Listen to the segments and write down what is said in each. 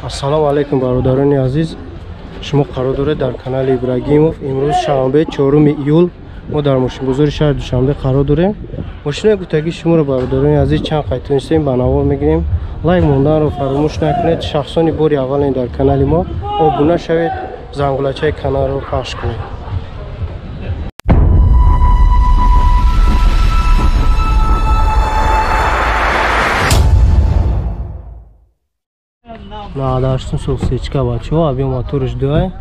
Ассалому алайкум бародарони азиз. Шумо қарор доред дар канали Ибрагимов. Имрӯз шанбе 4 июл мо дар мошинбозори шаҳри Душанбе қарор дорем. Мошинаи гуфтагии шуморо бародарони азиз чанд қайд тонистем ба навор мегирем. Лайк монданро фаромӯш накунед. Шахсони бори аввалин дар канали мо обуна шавед, зангулачаи каналро пахш кунед. Надаштун сосечка бачо, объем моторш 2,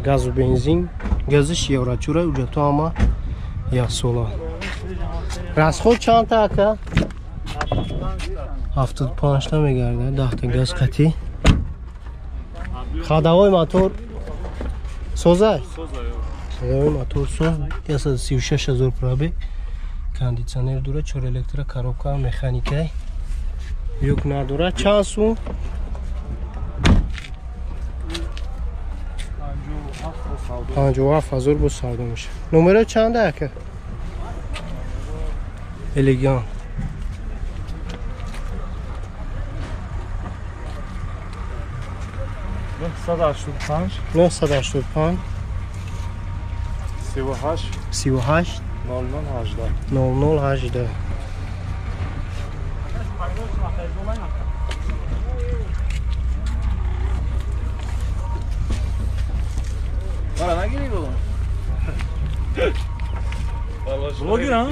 газу бензин, газиш еврочура, уҷато ама як сола. Расход чанд та ака? 75 та мегардад, 10 та газ қатӣ. Ходовой мотор созай? Ходовой мотор соз, 136 000 пробег, кондиционер дора, 4 электро, коробка, механика. Юк надора. Чанд сум? 57 000 бо савдо мешавад. Номеро чанда ака? Элеган. 985 985 38 38 00 18 00 18. Bora nagiri baba. Блогер, а?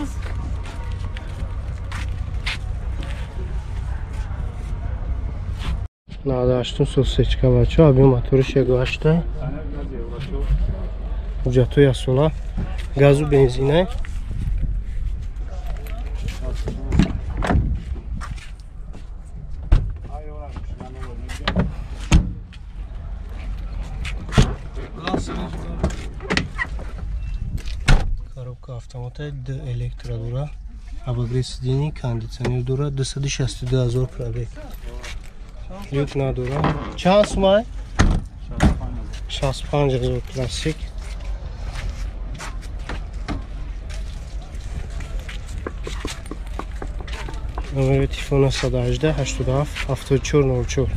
98 сосечка бачо, объем моториш 1.8. Уҷато як сола, газу бензина. Коробка автомата, д электро дора, обогрев сидений, кондиционер дора, 262 000 пробег. Люк надора. Чанд сумай? 65 000 классик. Номери телефона 118 87 74 04.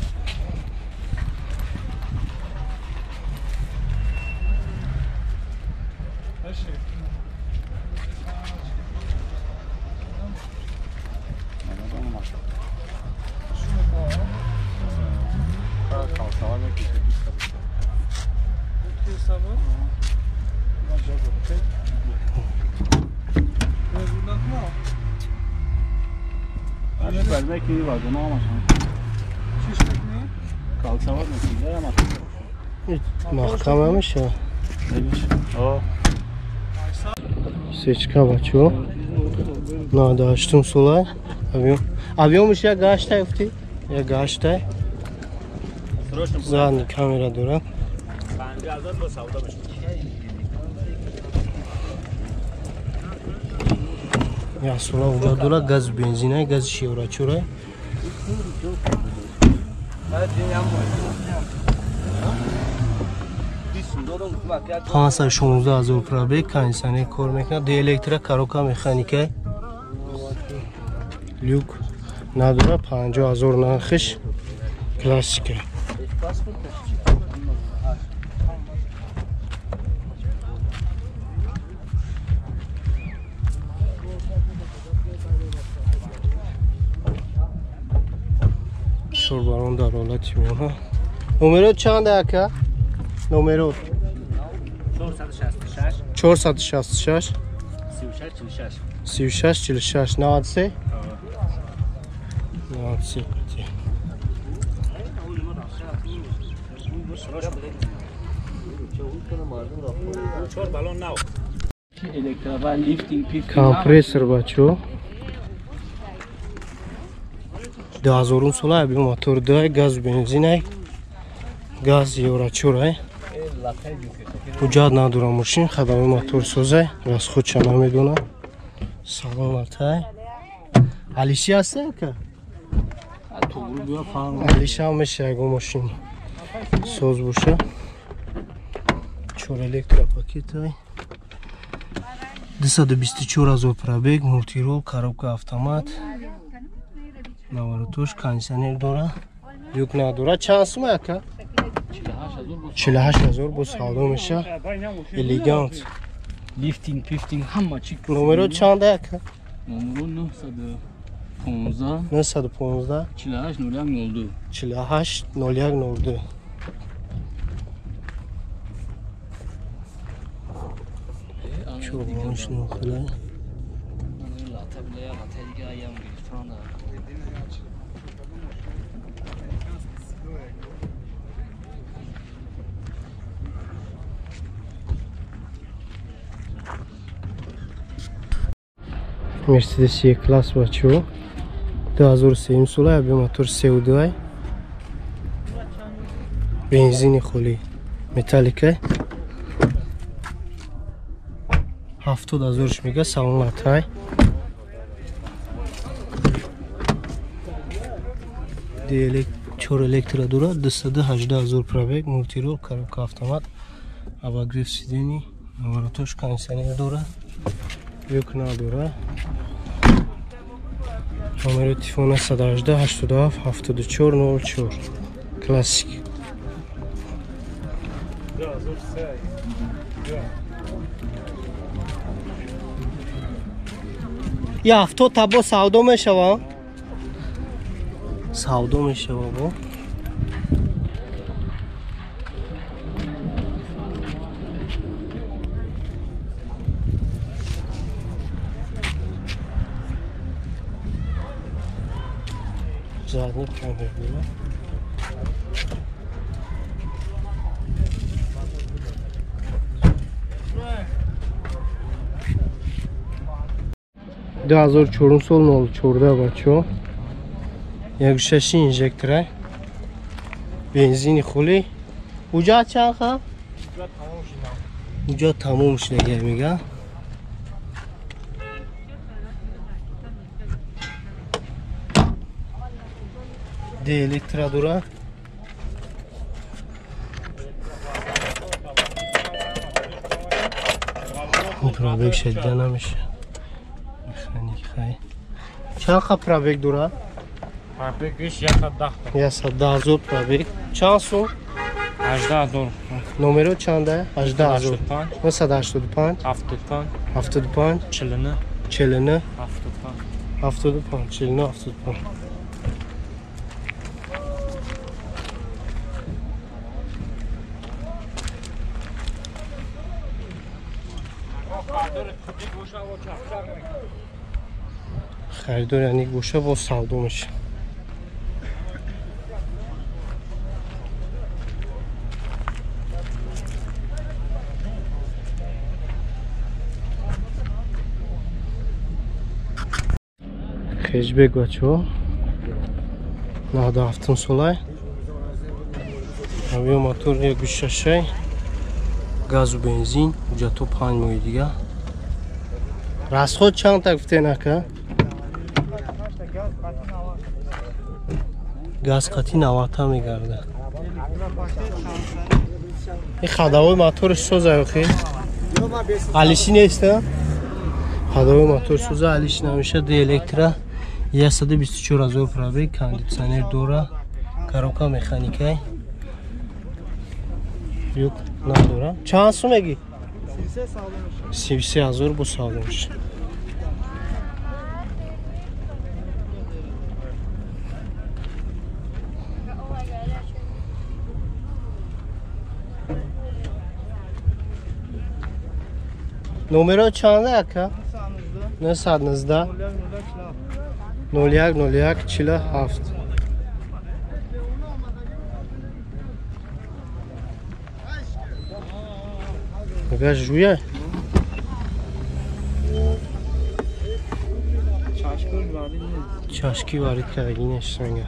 Маҳкама меша? Сечка бачо. 98 сола. Объемш як гаштай уфти? Як гаштай. Задний камера дора. Як сола уҷа дора, газ бензина, газ шеврачура. 516 000 пробег, кондиционер кор мекунад, д электро, коробка, механика. Люк надора, 50 000 нархиш, классика. Чорбарон дар ҳолати миёна. Номеро чанд ака? Номеро 466 36 46 36 46 93 93. Компрессор бачо 2000 сола, объем мотор 2, газ бензин, газ еврочура. Ҳуҷҷат надора мошин, хадами мотор созай, расходша намедонам. Саломатай. Алиши ҳаст ака? Алиша ҳам меша ягон мошин соз боша. 4 электропакетай. 224 000 пробег, мультирол, коробка автомат. Наворотош, кондиционер дора. Люк надора. Чанд сума яка? 48000 бо савдо меша. Элегант. Лифтинг, пифтинг ҳама чи. Номеро чанд яка? Номеро 915 915 48 01 02. 48 01 02. Чӯбонш нухла. Мерседес Е-класс бачо 2003 сола, аби мотор CO2, бензини холи, металлика. 70000 мега салонатай. Ди 4 электро дора, 218000 пробег, мультирол, коробка автомат, обогрев сидений, наворотош, кондиционер дора, люк надора. Номери телефона 118 87 74 04. Классик. Я авто табо савдо мешава? Савдо мешава бо. Задний камер было. Ду ҳазор чорум сол 04 бачо. Як шаши инжектора. Бензини хули. Уҷа чанд ха? Уҷа тамом шуда мега. Ди электро дора. Пробег шуда намеша. Механик хай. Чанд ха пробег дора? Пробегиш 110. 110 пробег. Чанд сум? 18000. Номеро чанда? 18000. 985 75 75 49 49 75 75 49 75. Харидор яъне боша бо савдо меша. Хеҷбек бачаҳо 97 солай, авио мотор 1.6, газу бензин, уҷато 5 моҳи дига. Расход чанд та гуфтен ака? Газ қатъи 90 мегардад. Ин ходовой моторш соза охи? Алиши нест, а? Ходовой мотор соза, алиши намеша, ди электро, 124 000 пробег, кондиционер дора, коробка механикай. Люк надора. Чанд сум меги? 33 000 бо савдо меша. Номеро чанда ака? 919 01 01 47. Нагаш жуя? Чашки варид кардагӣ нешт мега.